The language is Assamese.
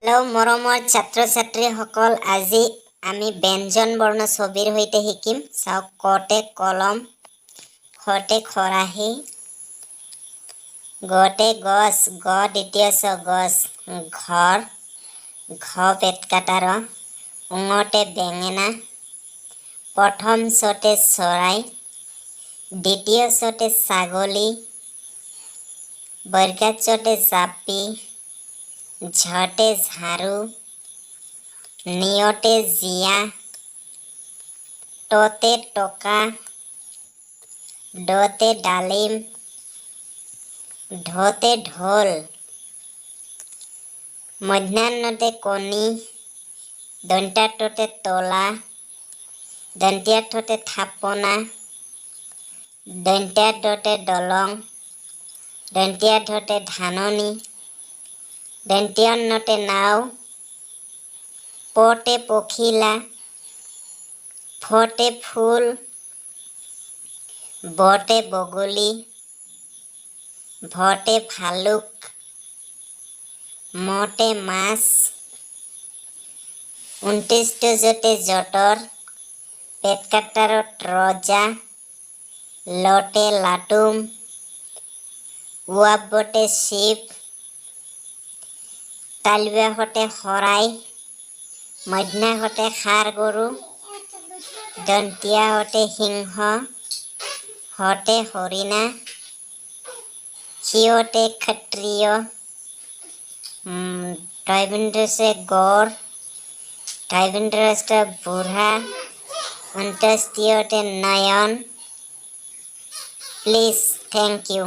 হেল্ল' মৰমৰ ছাত্ৰ ছাত্ৰীসকল, আজি আমি ব্যঞ্জন বৰ্ণ ছবিৰ সৈতে শিকিম। চাওক, কতে কলম, খতে খৰাহী, গতে গছ, গ দ্বিতীয় চ গছ, ঘৰ, ঘ পেট কাটাৰ, উঙতে বেঙেনা, প্ৰথম চতে চৰাই, দ্বিতীয় চতে ছাগলী, বৰ্গাত চতে জাপি, ঝতে ঝাৰু, নিয়তে জীয়া, টতে টকা, ডতে ডালিম, ঢতে ঢোল, মধ্যাহ্নতে কণী, দন্ত্যাৰ্থতে তলা, দন্ত্যাৰ্থতে থাপনা, দন্ত্যাদতে দলং, দন্ত্যাধতে ধাননি, দন্ত্যান্নতে নাও, পতে পখিলা, ফতে ফুল, বতে বগলী, ভতে ভালুক, মতে মাছ, ঊনত্ৰিশতে যঁতৰ, পেট কাটাৰত ৰজা, লতে লাটুম, ৱাবতে শিৱ, তালব্যাসতে শৰাই, মধ্যাহতে ষাঁড় গৰু, দন্তীয়াহতে সিংহ, হতে হৰিণা, ক্ষিয়তে ক্ষত্ৰিয়, দয়বিন্দুছে গড়, দয়বিন্দুস্ত বুঢ়া, অন্ত্যেষ্টিয়তে নয়ন। Please, thank you.